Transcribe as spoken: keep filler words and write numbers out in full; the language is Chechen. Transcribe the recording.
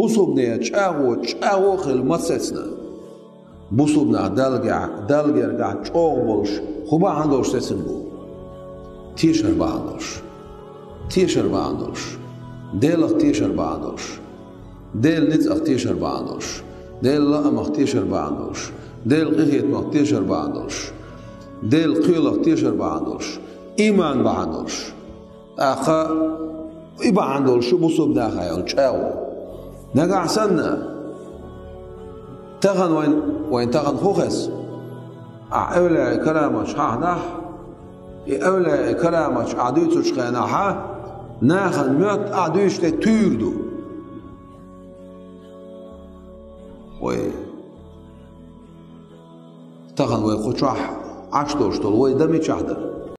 Бусалба нах чӀагӀо, чӀагӀо хила ма сецна. Бусалба нах Далла гергахь, Далла гергахь чӀогӀа болуш, хӀун бахьана долуш сецна бу? Тешар бахьана долуш. Тешар бахьана долуш. Делах тешар бахьана долуш. Делан ницкъах тешар бахьана долуш. Делан лаамах тешар бахьана долуш. Делан къинхетамах тешар бахьана долуш. Делан кхелах тешар бахьана долуш. Иман бахьана долуш. ТӀаккха и бахьана долуш ю бусалба нахах йолу чӀагӀо. Нагахь санна, тахана вайн, вайн тахана хӀун хеза? Ахь эвлаяийн караматаш хьаханехь, и эвлаяийн караматаш ахь дуьйцучу хенахь, нахана моьтту ахь дуьйцуш дерг туьйра ду. Вай, тахана вай кху чохь Ӏаш долуш долу вай дан мичахь дара?